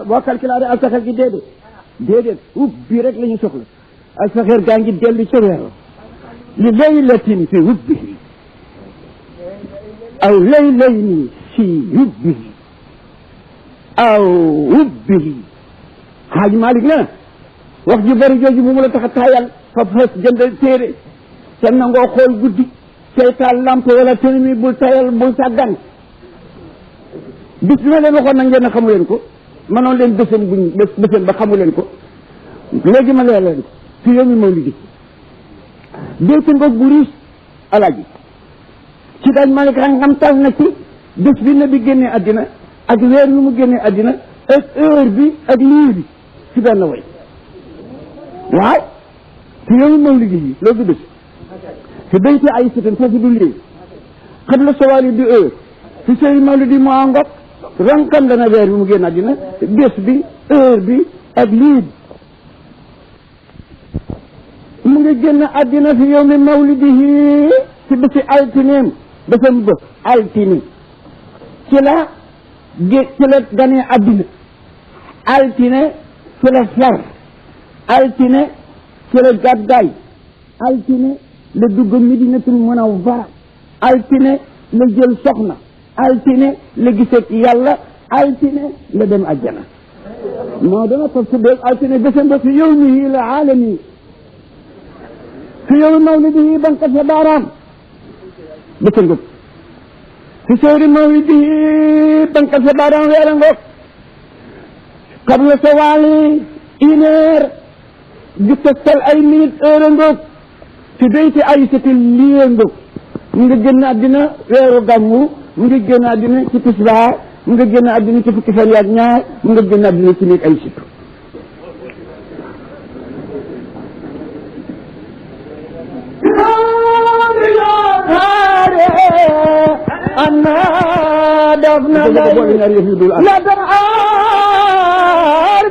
boo calculé alsaxeer gi déedéet ubbi rek la ñu soxla alsaxeer gaa ngi dellu ca weer li laylatin fi ubbihi aw laylayni fi ubbihi aw ubbihi Xaaj Malik ne wax ju bari jooju bu mu la tax a taayal fa fas jëndal téere te nangoo xool guddi seytaal lamp wala tenumi bul tayal bul sàggan bis bi ma leen waxoon na ngeen xamu leen ko manoon leen bésam ba xamu leen ko léegi ma leer leen ko fi yow mi mawlidi dee ko ngoog bu riis alaaji ci daaj Malik xam tal na ci bés bi na bi génnee àddina ak weer wi mu génnee àddina ak heure bi ak lii bi ci benn way waaw fi yow mi mawlidi yi loolu du bés fi bayti ay sitan foofu du lii xam la sawaali di heure fi sëy mawlidi mu àngot rankam dana weer bi mu génn àddina bés bi heure bi ak lii bi mu ngi génn àddina fi yow mi mawlidihi ci bési altineem bésam ba altine ci la ganee àddina altine ci la far altine ci la gàddaay altine la dugg Madinatul Munawwara altine la jël soxna altine la gisee yàlla altine la dem àjjana moo dana ko tuddee altine bésam ba fi yawmihi la aalami fi yawmi mawlidihi bankat sa baaraam bésam ba fi sawri mawlidihi bankat sa baaraam weera ngoog qabla sawaali une heure di tegtal ay minute heure ngoog fi bayti Aysata lii ngoog mu ngi génn àddina weeru gàmmu mu ngi génn àddina ci tisbaar mu ngi génn àddina ci fukki fan ak ñaar mu ngi génn àddina ci néeg Aysata أنا دفنا لا تنعار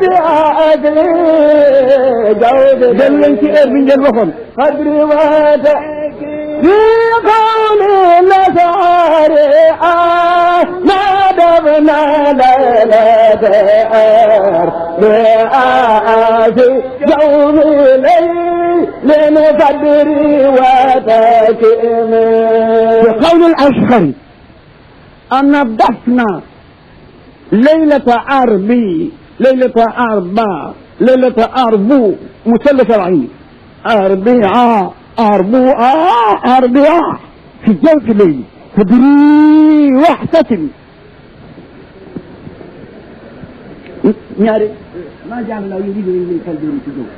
بأجلي جود جلن كئر من جل وخم قدري واتك في قول الأسعار ما دفنا لا تنعار بأجلي جود لين قدري واتك في قول الأشخر أنا دفنا ليلة عربي ليلة أربع ليلة أربو مثلث العين أربعة أربعة في جوف الليل تدري واحتسب ñaari ma jàng la yu liggéey lay kal doon ci jóg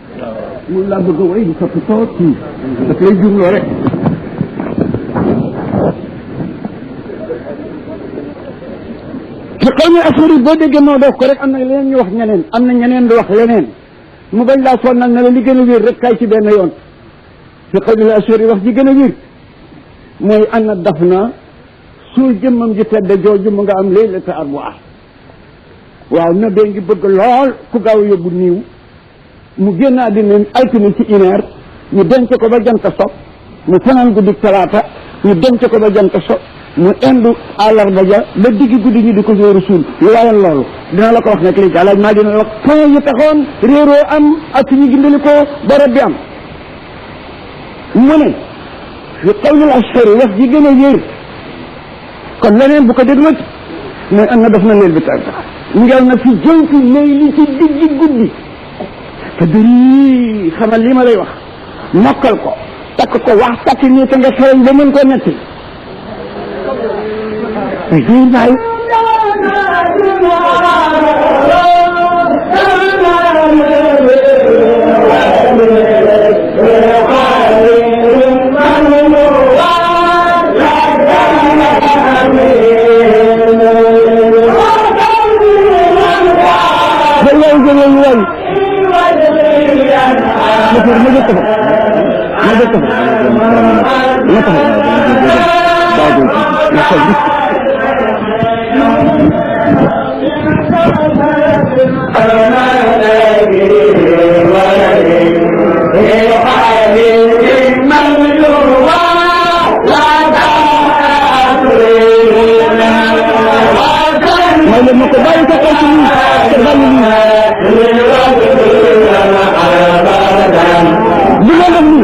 mun laa bëgg a way di sopp tooti daf lay jumloo rek ci xaw mi asuri boo déggee moo def ko rek am na leneen ñu wax ñeneen am na ñeneen di wax leneen mu bañ laa sonnal ne la li gën a wér rek kay ci benn yoon ci xaw mi asuri wax ji gën a wér mooy ana daf na suul jëmmam ji tedd jooju mu nga am laylata arbaa waaw na bee ngi bëgg lool ku gaaw yóbbu niiw mu génn àddina altine ci une heure ñu denc ko ba jant so mu fanaan guddi talaata ñu denc ko ba jant so mu indu àllarba ja ba diggi guddi ñu di ko sóoru suul lu waral loolu dina la ko wax nag léegi alaaj maa dina la wax point yi taxoon réeroo am ak ñu gindali ko barab bi am mu ne fi qawlil ashhari wax ji gën a yéer kon leneen bu ko déglu mooy am na def na leel bi tàgg ngel na fi jënti layli ci diggi guddi te dëri xamal li ma lay wax mokkal ko takk ko wax takk nii te nga xereñ ba mën ko netti baay bàyyi ma ko bàyyi ko xel ci ñun te bàyyi ñu bu nga def nii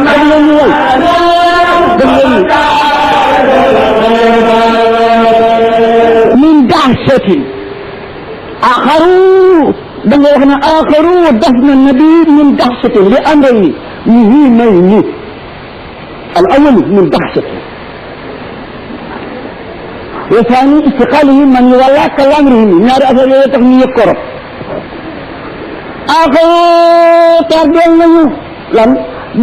daf leen ñu way daf leen min dahshatin akharu da nga wax ne akharu daf na nabi min dahshatin li àndoon ni ñi may ñi al awwal min dahshatin wa thani istiqalihim man wala kalamrihim ñaari affaire yooyu tax ñu yëg ko rot akharu tardel nañu lan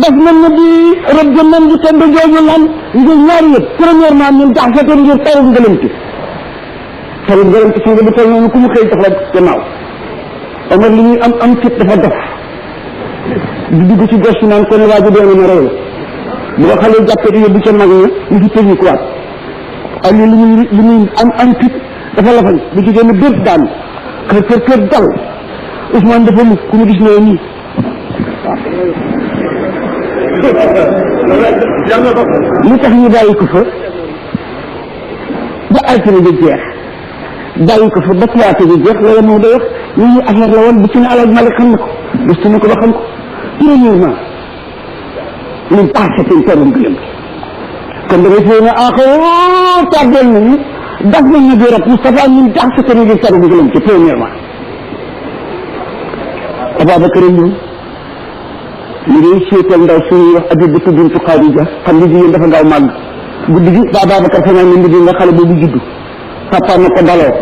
daf na nabi rëbb nañ di tënd jooju lan ngir ñaari yëpp premièrement min dahshatin ngir taw ngëlëmti taw ngëlëmti si nga bu toll noonu ku mu xëy tax la gannaaw Omar li ñuy am fit dafa dof di dugg ci gos naan kon waa ji doon na réew la bu ko xale jàppee di yóbbu ca mag ña ñu fi tëj ñu kuwaat ak li muy am fit dafa lafañ bu ci génn bér daan kër dal Ousmane dafa mu ku mu gis ne nii li tax ñu bàyyi ko fa ba altine bi jeex bàyyi ko fa ba talaata bi jeex loolu moo day wax ñu ñu affaire la woon bu ci ne Alaaji Malik xam na ko gëstu na ko ba xam ko premièrement ñun paxsatin terum gëlëm kon da ngay fay ne axo tàggal nañu daf nañ na bi rek Moustapha ñun paxsatin ngir terum gëlëm ci premièrement Ababacar ñëw ñu ngi seetal ndaw suñuy wax Abibatu bintu Xadija xam nga jigéen dafa gaaw màgg guddi gi ba Ababacar fa naa ne ndi nga xale boobu juddu papa na ko daloo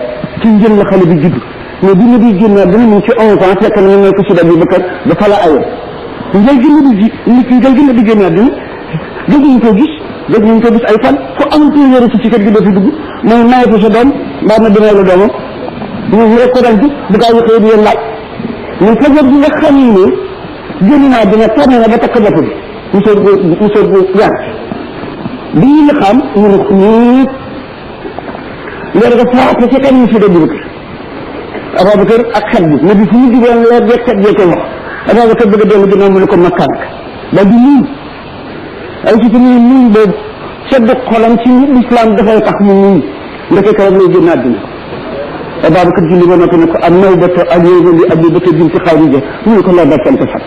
ci njël la xale bi juddu mais bi ñu di génnaat dana mu ci 11 ans fekk na ñu nekk ci Abubakar dafa la aye njël gi na di génnaat dina gëj nañ ko gis ay fan fu amul ci yére ci kër gi doo fi dugg mooy mayetu sa doom mbaa na dina la doomam ñu rek ko dal bi bu gaa yi xëy di leen laaj mais fajar bi nga xam ne génn naa dina tourné na ba takk bopp bi musóor bu yar bi ñu la xam ñu ne ko ñëpp léegi dafa faatu ci kanam si Abubakar ak xet bi ne bi fu ñu jugee leer beeg xet bee koy wax Abubakar bëgg a dellu ginnaaw mu ne ko makkaan daal di nuyu ay si tamit nuyu boobu sedd xolam ci lislaam dafay tax mu nuyu ndeke keroog lay génn àddina Abubakar julli ba noppi ne ko am nawbatu al-yawma li Abibata binti Xadija mu ne ko loo dakkante fat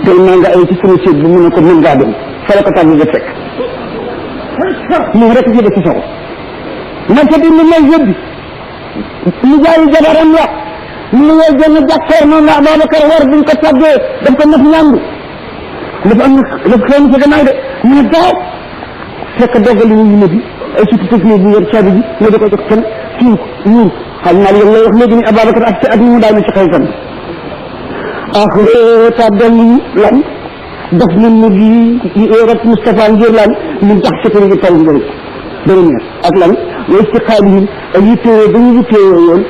tey maa nga ay ci sunu séet bi mu ne ko mën ngaa dem fa la ko tàgg ba fekk moom rek ci def ci soxla naka bi li may yóbbi ñu jaayi jabaram la mu ngi woy jënn jàkkoor noonu la Ababacar war buñ ko tàggee daf ko naf ñàmbi dafa xëy ci gannaaw de mu ne daaw fekk doggali ñu ne bi ay surtout technique bu yor caabi bi nga da ko jox kenn kii ñuur xam naa yéen lay wax léegi ni Ababacar ak ci at mi mu daal ci xëytam ak tàggal ñu lan daf nañ ne bi rek Moustapha ngir lan ñu tax ci ngi taw ngir première ak lan wa istiqaalihim ak yittewoo ba ñu yittewoo yoon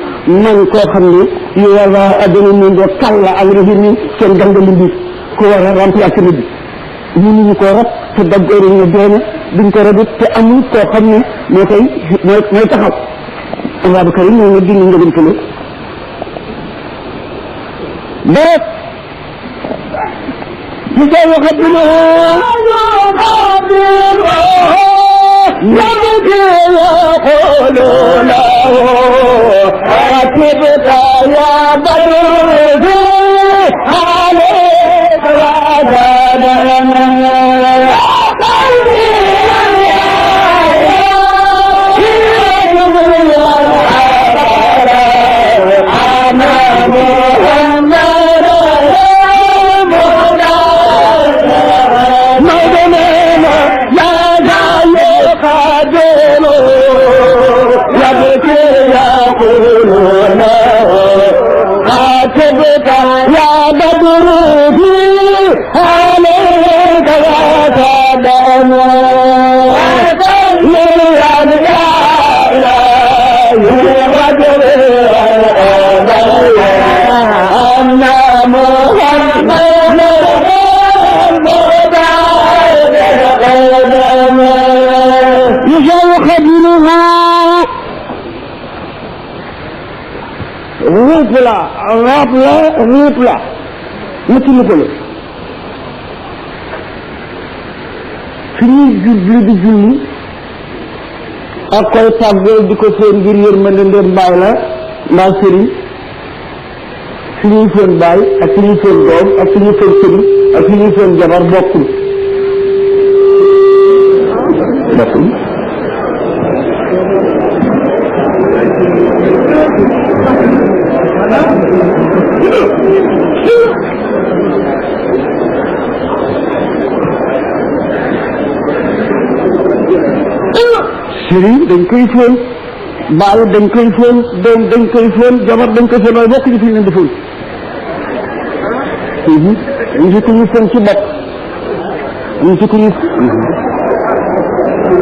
man koo xam ne yàlla adduna ñu doo kàlla ak régime seen gangali mbir ku war a remplacer nit bi mënuñu koo rab te daggoori ñu doone duñ ko rabit te amul koo xam ne moo koy mooy taxaw Ababacar yi ñoo nga dindi nga gën fële bépp li koy waxat bi نبكي يقول له ركبت يا بدر عليك يا بدر عليك وسلام ruut la mucc lu ko la fi ñuy jublu di julli ak koy tàggoo di ko fóon ngir yërmande ndem baay la mbaa sëriñ fi ñuy fóon baay ak fi ñuy fóon doom ak fi ñuy fóon sëriñ ak fi ñuy fóon jabar bokkul sëriñ dañ koy fóon baay dañ koy fóon doom dañ koy fóon jabar dañ koy fóon waaye bokk ñu fi ñu leen di fóon ñu si ku ñu fóon ci bopp ñu si ku ñu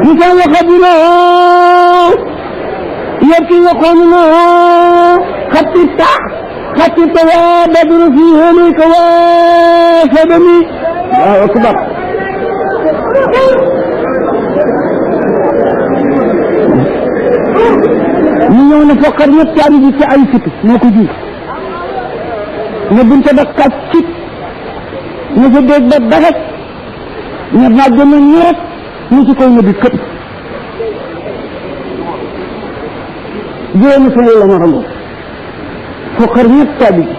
لسان خبره يبكي يقولنا خطبت يا بدر في هنيك وفدني الله أكبر ñu ñëw na fokkar ñëpp caabi ji ci ay fit moo ko ji ne bunte ba kàccit ne sa déeg ba dagat ne bàjj na ñeet ñu ci koy ne bi këpp juróomi fan la ma rango fokkar ñëpp caabi ji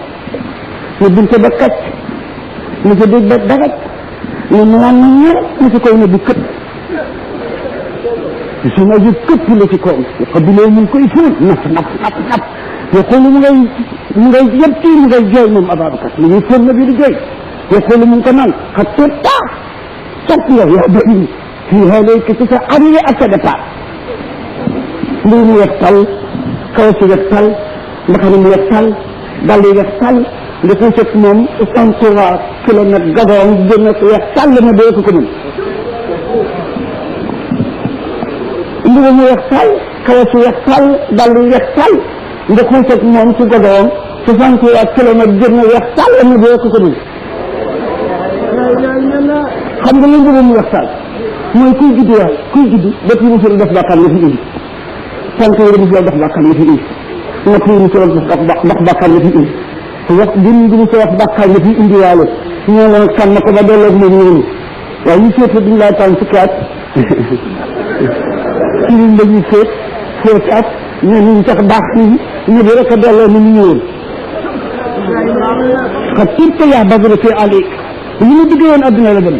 ne bunte ba kàcc ne sa déeg ba dagat ne naan na ñeet ñu ci koy ne bi këpp suma ji këpp la ci kawam xabilee mu ngi koy fóon nap yaqulu mu ngay yëpp mu ngay jooy moom Ababacar mu ngi fóon na bi di jooy yaqulu mu ngi ko naan xattita sopp yow yaa bëri fii halayka ci sa arrivé ak sa départ lii mu weex tal kaw si weex tal mbaxana mu weex tal dal yi weex tal nga koy sëg moom 63 kilomètres gabon génn weex tal ma dee ko mën mbubu mu weex tal kawas yu weex tal dàll yu weex tal nga xuus ak moom ci godoom 63 kilomètres jër na weex tal na dee ko mën xam nga lu mbubu mu weex tal mooy kuy juddu waay kuy juddu bët yi musul def bàkkaar nga fi indi tànk yi musul def bàkkaar nga fi indi nopp yi musul def bàkkaar nga fi indi wax gën gi musul def bàkkaar nga fi indi waale ñoo la nag sànn ko ba delloo moom ñëwni waaye ñu seet duñ laa tànn ci kaat ci liñ lañuy féetaat ñoo ñu sax baax ni ñu bi rek a delloo ni ñu ñëwoon xa tirta yaa badra fi alik li mu duggee woon adduna la dem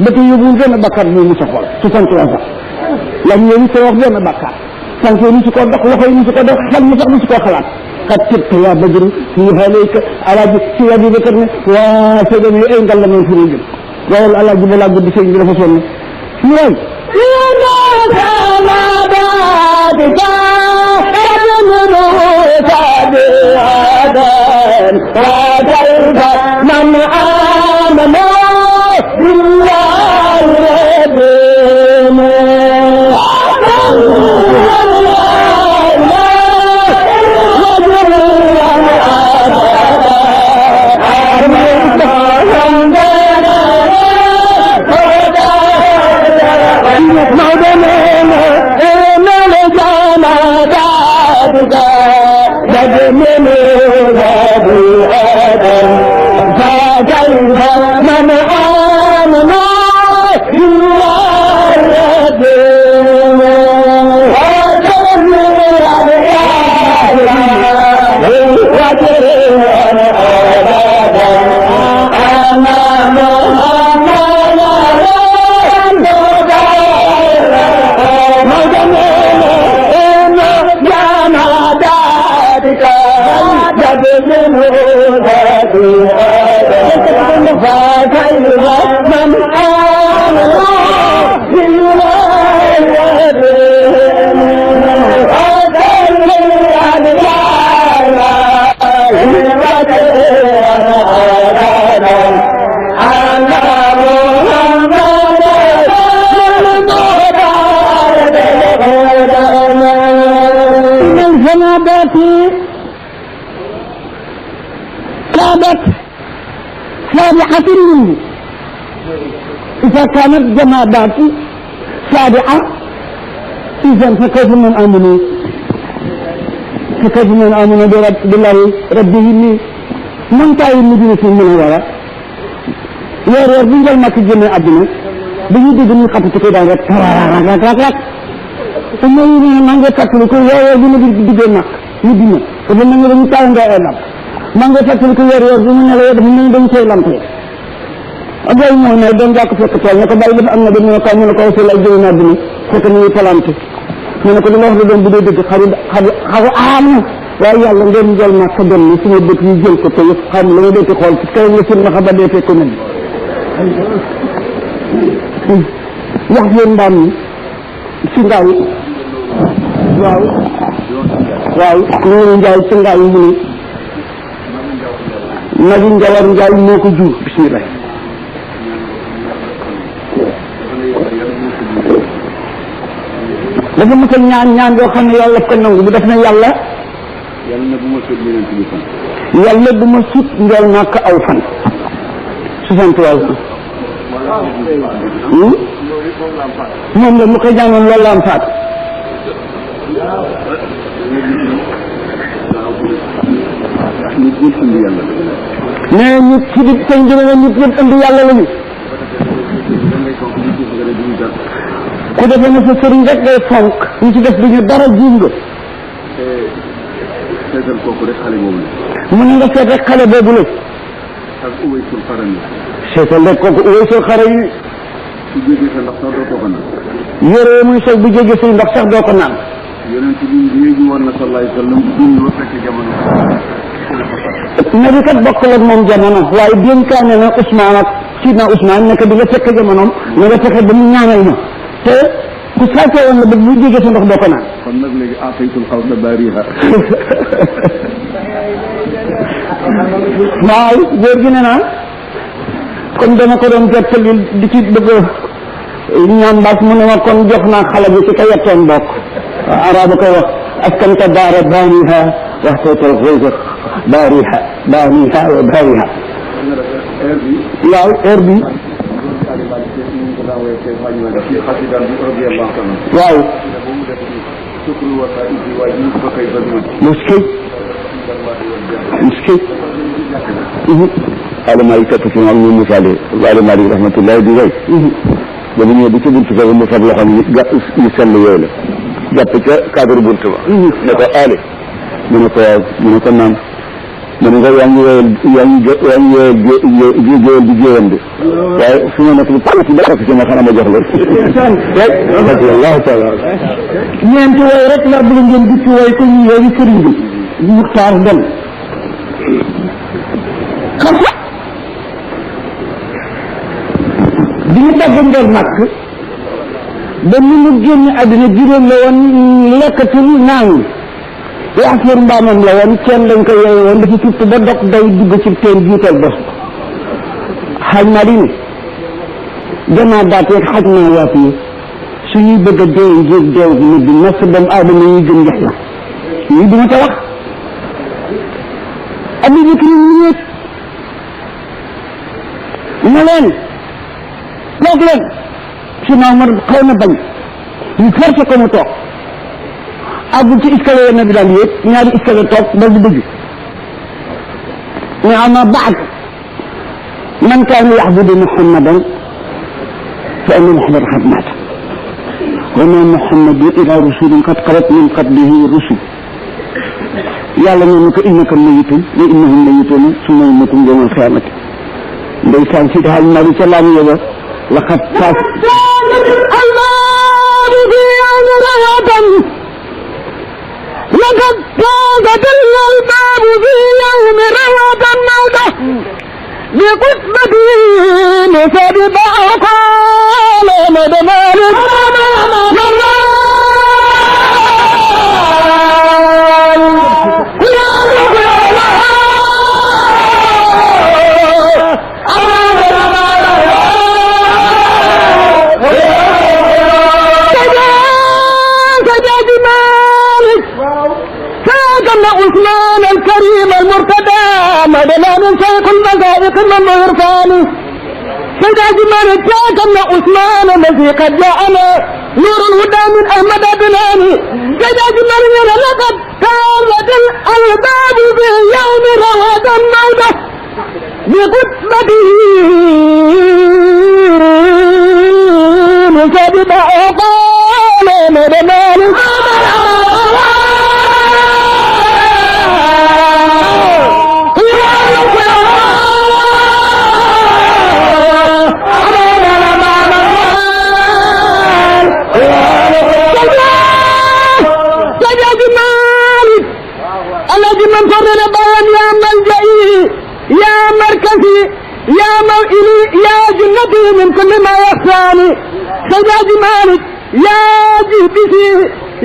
ba tey yóbbuwul benn bakkaar bi mu sa xool 63 ans lam yooyu sa wax benn bakkaar tànk yi musu ko dox loxo yi musu ko dox xel mu sax musu koo xalaat xa tirta yaa badra fi alik alaaji si Abu Bakar ne waa seedane ay ngal la moom fi ñu jëm waaye alaaji balaa guddi sëñ bi dafa sonn ñu waay من آمن بالله ربنا سابعة منه إذا كانت جمادات سابعة إذا فكيف من آمنوا بالله ربهم من تأي المدينة من وراء يا رجال ما تجمع أبنه بيجي دنيا خطة كده رك te mooy ne maa ngi fàttali ko weer bi ma diggee nag ñu dina dafa mel ni dañu taal nga ay lamp maa ngi fàttali ko weer bi mu ne la dafa mel ni dañu koy lamp Abdoulaye moo ne doon jàkk fekk tool ne ko bàyyi dafa am na dañu ne ko ñu ne ko aussi lay jëlee naa dina fekk ñu ngi palante ñu ne ko li nga wax la doon bu dee dëgg xaru aam na waaye yàlla ngeen jël ma ko dem ni suma bët yi jël ko te yëpp xam la nga deeti xool ci kaw la seen naxa ba dee fekk nañ wax yéen mbaam ni si ngaaw waaw waaw loolu njaay ci ngaaw mu ne nagi njawar njaay moo ko jur bismillah dafa mos a ñaan yoo xam ne yàlla ko nangu bu def na yàlla yàlla bu ma sut njol nak aw fan 63 ans moom la mu koy jàngoon loolu la am faat mais nit ci di sëñ bi ne nit ñëpp indi yàlla lañu ku defee ne sa sëriñ rek ngay fonk ñu ci def duñu dara jiw nga seetal kooku rek xale boobu la mu ne nga seet rek xale boobu la ak Uwaysul Qarani seetal rek kooku Uwaysul Qarani su jógee sa ndox sax doo ko naan yére muy sol bu jógee say ndox sax doo ko naan yonent bi léegi woon na sallallahu alayhi wa sallam dund ba fekk jamono nabi kat bokkul ak moom jamono waaye dénkaane na Ousmane ak Sidna Ousmane nekk di nga fekk jamonoom na nga fexe ba mu ñaanal ma te ku salte woon la ba bu jógee sa ndox doo ko naan kon nag léegi aataytul xawsa baariha waaw góor gi ne naa kon dama ko doon jottali di ci bëgg ñaan baas mu ne ma kon jox naa xale bi ci ka yettoon bokk araba koy wax askanta daara baaniha waxtaytal xawsa baariha baaniha wa baariha waaw heure bi waaw muskay muskay alama yi topp ci moom ñu misaale wala mari rahmatullahi di way ba mu ñëw bi ci buntu ba mu fab loxoom yu sell yooyu la jàpp ca cadre buntu ba ne ko ale mu ne ko waaw mu ne ko naam mu ne nga yaa ngi wéyal géwél di géwél de waaye su ma nekk bi pàll ci ba fekk ci ma xanaa ma jox la allahu taala ñeenti wooy rek laa bëgg ngeen di ci wooy ko ñu yooyu sëriñ bi Muxtaar Dem xam nga bi ñu dagg ndel màkk ba ni mu génn àddina juróom la woon lekkatul naanu yaafir mbaamam la woon kenn lañ ko yooyu woon dafa tutt ba dog day dugg ci teen jiital bos xaj naa di ni gannaaw daatee xaj naa yaat yi suñuy bëgg a dee ngir deew bi nit bi nas doomu aadama ñuy gën njax la ñii duma ko wax Abu Bakr ñu ñëpp ne leen toog leen si Omar xaw na bañ ñu forcé ko mu toog àggul ci escalier na bi daal yéeg ñaari escalier toog dal di dëgg ne ama baad man kaana yaxbudu muhammadan fa inna muhammadan qad maata wa ma muhammadun illa rasulun qad xalat min qablihi rusul yàlla ne na ko innaka mayitun wa innahum mayituna summa innakum yawma alqiyamati ndeysaan si daal mari ca laam yóbba laqad faas لقد طاقت الألباب في يوم روض الموضة بقسمته نسب أقال مدمالك عثمان الكريم المرتدى مدنا من شيخ المذاهب من عرفاني سيد عثمان جاك من عثمان الذي قد جاءنا نور الهدى من احمد بناني سيد عثمان لقد كانت الالباب في يوم رواد الموضة بقسمته مسبب عقال مدى مالك الذي من فرد بيان يا ملجئي يا مركزي يا موئلي يا جنتي من كل ما يخفاني سجاد مالك يا جهبتي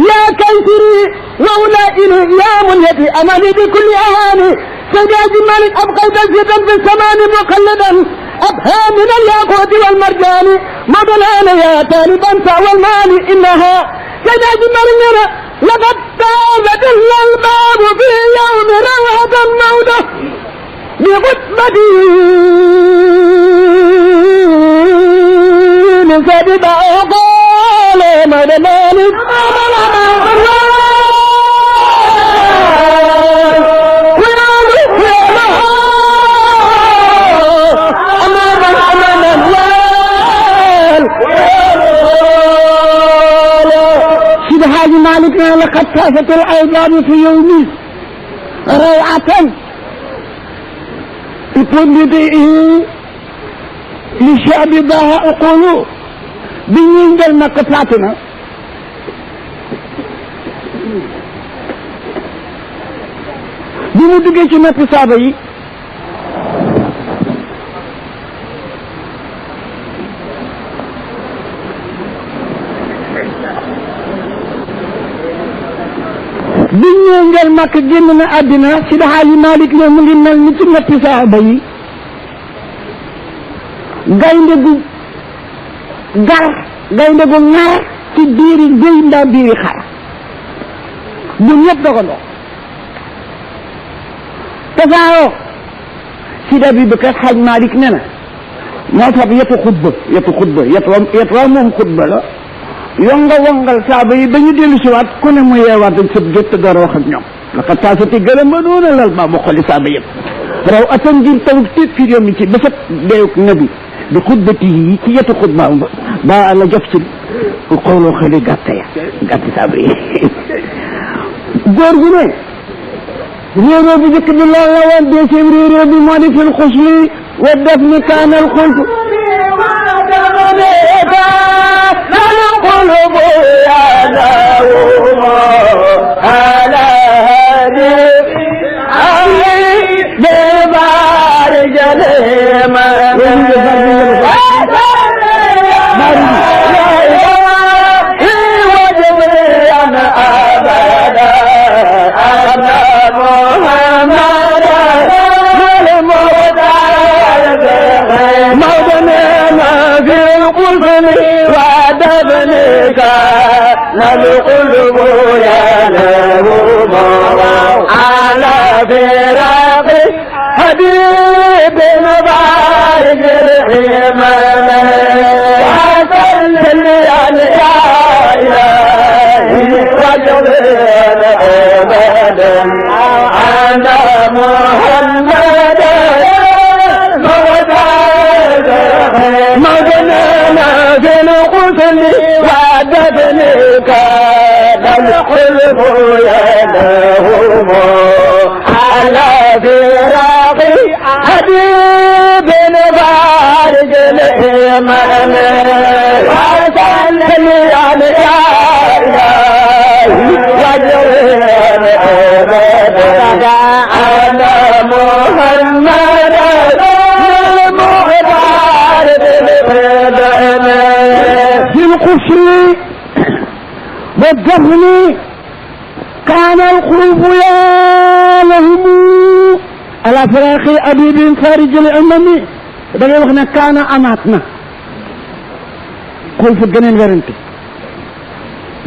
يا كيسري وولائني يا منيتي املي بكل اهاني سجاد مالك ابقيت زيدا في السمان مقلدا ابهى من الياقوت والمرجان مضلان يا طالبا والمال انها سجاد مالك لقد تابت الألباب في يوم روعة الموتى بغتبتي سبب أقال مدى مالك حاج مالكنا لقد كافت الأيضان في يومي روعة بكل دئه للشعب باها أقولوا بينجل ما قطعتنا بمدقش ما تصابي biñ ñëw ngel makk génn na àddina si daxaaji Malick ne mu ngi mel ni ci ñetti saaba yi gaynde gu gar gaynde gu ŋar ci biiri géy mbaa biiri xar bu ñëpp dogandoo tasaaroo si da bi bëkkat xaaj Malick ne na moo fab yetu xutba yetu wa moom xutba la yonga wongal saaba yi ba ñu dellu si waat ku ne mu yeewaat ak sëb gët door a wax ak ñoom laqad taasati gërëm ba doona lal maa mu xoli saaba yëpp raw atan ngir taw tiit fi réew mi ci ba sat deewuk nabi bi xutbati yi ci yetu xutbaam ba la jof ci xooloo xëli gàtta ya gàtti saaba yi góor gu ne réeróo bu njëkk bi loolu la woon deuxième réeróo bi moo di fil xusli wa def ni kaanal xultu القلوب يا نوم على هذه ببار جليما وجبري أنا أبدا أنا محمد موضنا في القلب ودبنك القلوب يا نوم على فراق حبيب مبارك الحمام وصل على يا إلهي وجبريل أبدا على محمد موضنا في القتل ودفنك القلب يدهم على فراق حبيب بارك الإمام وصل على يا إلهي وجرين أبدا على محمد في القشر والدفن كان الخوف يا لهم على فراق أبي بن فارج الأممي دغه wax ne kaana amaat na xool fa geneen werante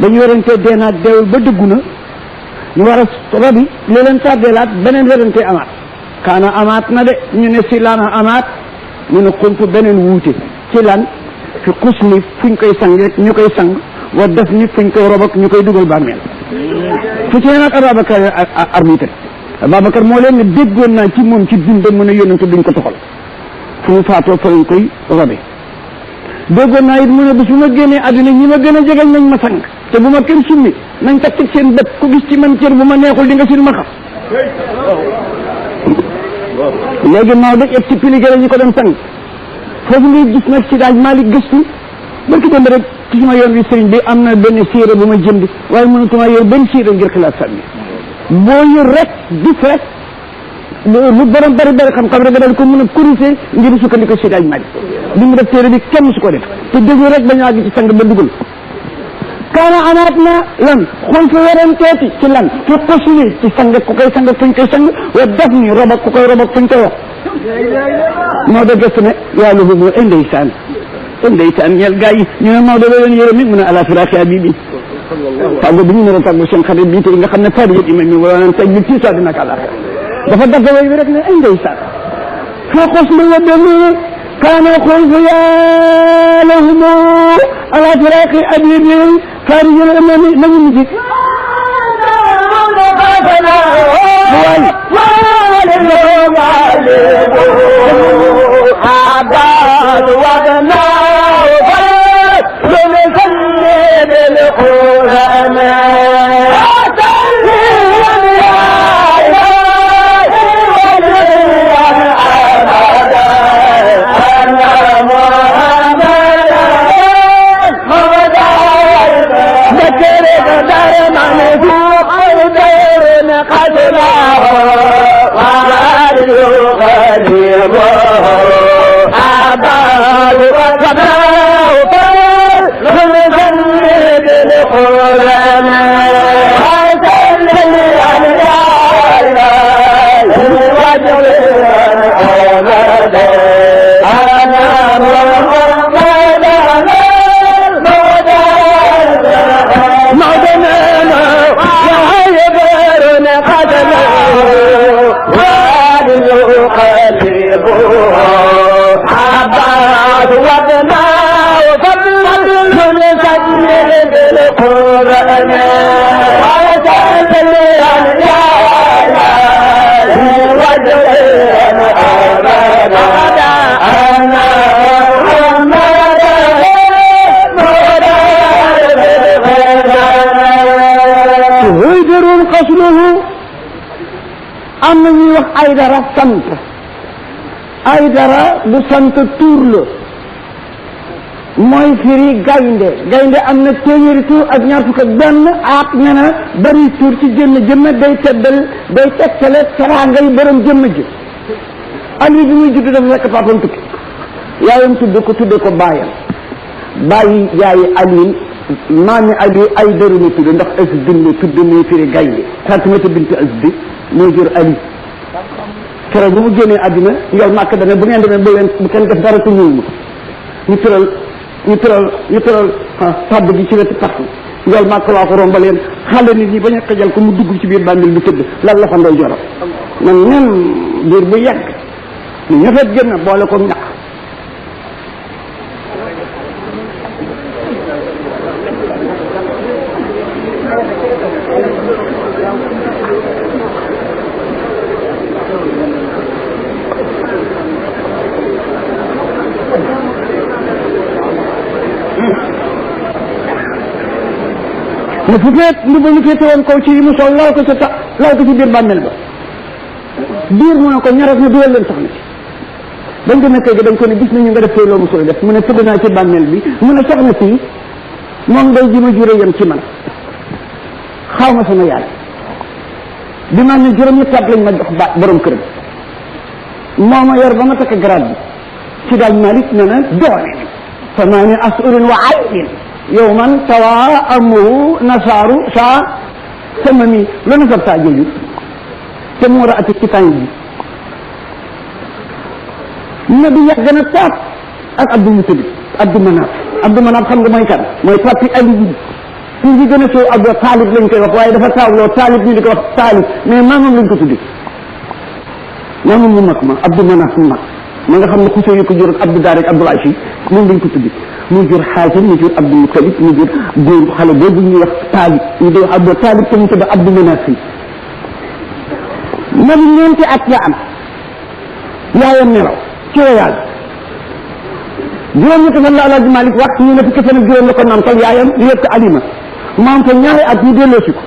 ba ñu werante deenaat deewul ba dëggu na ñu war a rabi li leen tàddeelaat beneen werante amaat kaana amaat na de ñu ne si laana amaat ñu ne xul fa beneen wuute ci lan fi xusli fuñ koy sang rek ñu koy sang wa def ni fuñ koy rob ak ñu koy dugal bàmmeel fu ci ne nag Ababacar arbitre Ababacar moo leen ne déggoon naa ci moom ci dundam mën a yónnante duñ ko toxal fu mu faatoo fa lañ koy robe déggoon naa it mu ne bis bu ma génnee àdduna ñi ma gën a jegeñ nañ ma sang te bu ma kenn summi nañ takk ci seen bët ku gis ci man cër bu ma neexul di nga sin ma xam léegi Maodo expliqué la ñu ko doon sang foofu ngay gis nag si daaj Malick gëstu barki dem rek ci sama yoon bi sëriñ bi am na benn siire bu ma jënd waaye mënatuma yor benn siire ngir xilaat sànni boo yor rek gis rek lu borom bari xam-xam rek nga daal ko mën a corriger ngir sukkandiku si daaj Malick li mu def téere bi kenn su ko def te déglu rek dañu àgg ci sang ba dugal kaana amaat na lan xol fa weranteeti ci lan fi xusli ci sang ku koy sang fuñ koy sang wa daf ni rob ak ku koy rob ak fuñ koy wax Maodo gëstu ne yàlla boobu ndeysaan ñeel gaa yi ñu ne Maodo la leen yërëm mu ne ala firaaxi habibi tàggo bi ñu nar a tàggo seen xarit bii te nga xam ne fari yëpp imam mi wala naan taj bi ci sa dina kàlla dafa dafa way bi rek ne ndeysaan fi xusli wa daf ni kaana xulfu yaalahum ala firaaxi habibi fari yëpp imam mi nañu mu jik عباد وغنى ونسلي بالقرآن am na ñuy wax ay dara sant ay dara du sant tuur la mooy firi gaynde am na téeméeri tuur ak ñaar fukk ak benn ak nee na bari tuur ci jëmm jëmme day tegtale teraangay borom jëmm ji Ali bi muy judd dafa fekk papam tukki yaayam tudde ko baayam bàyyi yaayi Ali maami Ali ay dara la tudde ndax Asdin la tudde muy firi gaynde Fatimata bint Asdi moo jur Ali keroog bu mu génnee àddina yow màkk dana bu ngeen demee bu kenn def dara te ñëw ma ñu tëral sàdd gi ci wetu pax yow màkk waa ko romba leen xale nit ñi bañ a xajal ko mu dugg ci biir bàmmeel bi tëdd lan la fa ndoy jorom man nen biir bu yàgg ñu ñëfet gën a boole ko ñaq ne fu feet lu ba ñu féete woon kaw ci yi mu sol law ko ci biir bàmmeel ba biir mu ne ko ñarat na duwal leen soxna si dañ ko nekkee dañ ko ne gis nañu nga def fooy loo mu sol def mu ne tëdd naa ci bàmmeel bi mu ne soxna si moom ngay ji ma juré yem ci man xaw ma sama yaay bi ma ne juróom-ñetti at lañ ma jox borom këram moo ma yor ba ma takk grade bi ci daal Malick ne na doone fa maa ni asurin wa ayin yow man tawa amuhu nasaaru saa sama mi lu nasab saa jooju te mu war a ati ci tànk bi na bi yàgg na taat ak Abdou Moutalib Abdou Manaf xam nga mooy kan mooy papi Ali bi fi bi gën a soow Abdou Taalib lañ koy wax waaye dafa taawloo Taalib ñu di ko wax Taalib mais maamam lañ ko tuddi maamam mu mag ma Abdou Manaf mu mag ma nga xam ne ku sooy ko jur ak Abdou Daar ak Abdoul Aziz moom lañ ko tuddi mu jur Xaasim mu jur Abdou Moutalib mu jur góor xale boobu ñuy wax Taalib ñu di wax Abdou Taalib te mu tudd Abdou Manaf nabi ñeenti at la am yaayam nelaw ci wayaal juróom-ñetti fan la Alaaji Malik wax ñu ne fukki fan ak juróom la ko namtal yaayam yëpp ko Alima maam fa ñaari at ñu delloosi ko